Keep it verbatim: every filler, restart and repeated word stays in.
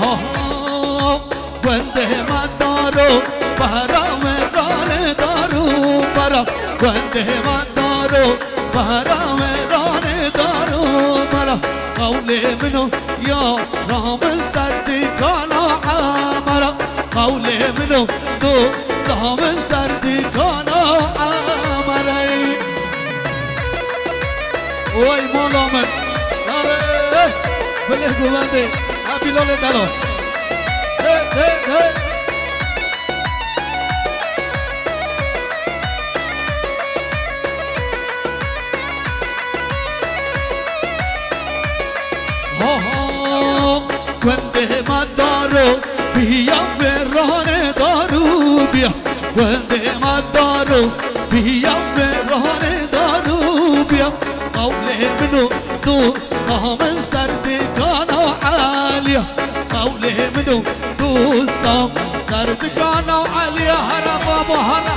Ha ha, gundê me daro, behra me rane daro, bara. Gundê me daro, behra me rane daro, bara. Qewlê min û yara min ser dikana emera. Qewlê min û dosta min ser dikana emera. Oy mala min. Nare. Bilê guvendê. Ha Bilalê delo. He, he, he. Ha ha, gundê me daro, biya vê ranê daro biya. Gundê me daro, biya vê ranê daro biya. Qewlê min û dosta min ser dikana Eliya. Qewlê min û dosta min ser dikana Eliya. Here baba, here.